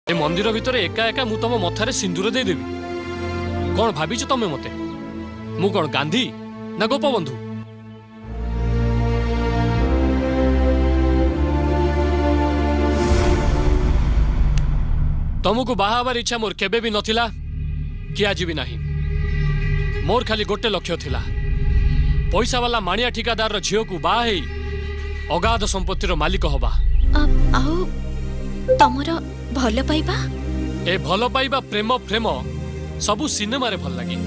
ଏ ମନ୍ଦିର ଭିତରେ ଏକା ଏକା ମୁଁ ତମ ମଥାରେ ସିନ୍ଦୁର ଦେଇଦେବି? କଣ ଭାବିଛ ତମେ ମତେ? ମୁଁ କଣ ଗାନ୍ଧୀ ନା ଗୋପବନ୍ଧୁ? ତମକୁ ବାହା ହେବାର ଇଚ୍ଛା ମୋର କେବେ ବି ନଥିଲା କି ଆଜି ବି ନାହିଁ। ମୋର ଖାଲି ଗୋଟେ ଲକ୍ଷ୍ୟ ଥିଲା, ପଇସାବାଲା ମାଣିଆ ଠିକାଦାରର ଝିଅକୁ ବାହା ହେଇ ଅଗାଧ ସମ୍ପତ୍ତିର ମାଲିକ ହବା। ଆଉ ତମର ଭଲ ପାଇବା? ଏ ଭଲ ପାଇବା, ପ୍ରେମ ଫ୍ରେମ ସବୁ ସିନେମାରେ ଭଲ ଲାଗେ।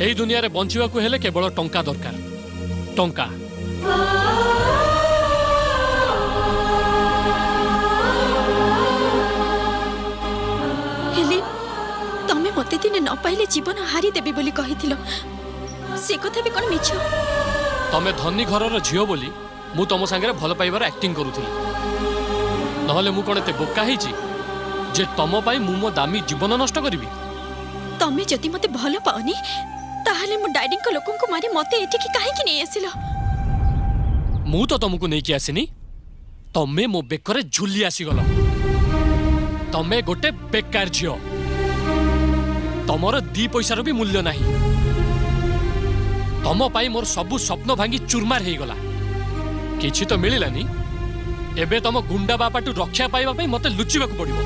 ଏଇ ଦୁନିଆରେ ବଞ୍ଚିବାକୁ ହେଲେ କେବଳ ଟଙ୍କା ଦରକାର, ଟଙ୍କା। ହେଲେ ତମେ ମତେ ଦିନେ ନ ପାଇଲେ ଜୀବନ ହାରିଦେବି ବୋଲି କହିଥିଲ, ସେ କଥା ବି କଣ ମିଛ? ତମେ ଧନୀ ଘରର ଝିଅ ବୋଲି ମୁଁ ତମ ସାଙ୍ଗରେ ଭଲ ପାଇବାର ଆକ୍ଟିଂ କରୁଥିଲି, ନହେଲେ ମୁଁ କଣ ଏତେ ବୋକା ହେଇଛି ଯେ ତମ ପାଇଁ ମୁଁ ମୋ ଦାମୀ ଜୀବନ ନଷ୍ଟ କରିବି? ତମେ ଯଦି ମତେ ଭଲ ପାଅନି, ତାହେଲେ ମୋ ଡାଡିଙ୍କ ଲୋକଙ୍କୁ ମାରି ମତେ ଏଠିକି କାହିଁକି ନେଇ ଆସିଲ? ମୁଁ ତ ତମକୁ ନେଇକି ଆସିନି, ତମେ ମୋ ବେକରେ ଝୁଲି ଆସିଗଲ। ତମେ ଗୋଟେ ବେକାର ଝିଅ, ତମର 2 ପଇସାର ବି ମୂଲ୍ୟ ନାହିଁ। ତମ ପାଇଁ ମୋର ସବୁ ସ୍ୱପ୍ନ ଭାଙ୍ଗି ଚୁରମାର ହେଇଗଲା, କିଛି ତ ମିଳିଲାନି। ଏବେ ତମ ଗୁଣ୍ଡା ବାପାଠୁ ରକ୍ଷା ପାଇବା ପାଇଁ ମତେ ଲୁଚିବାକୁ ପଡିବ।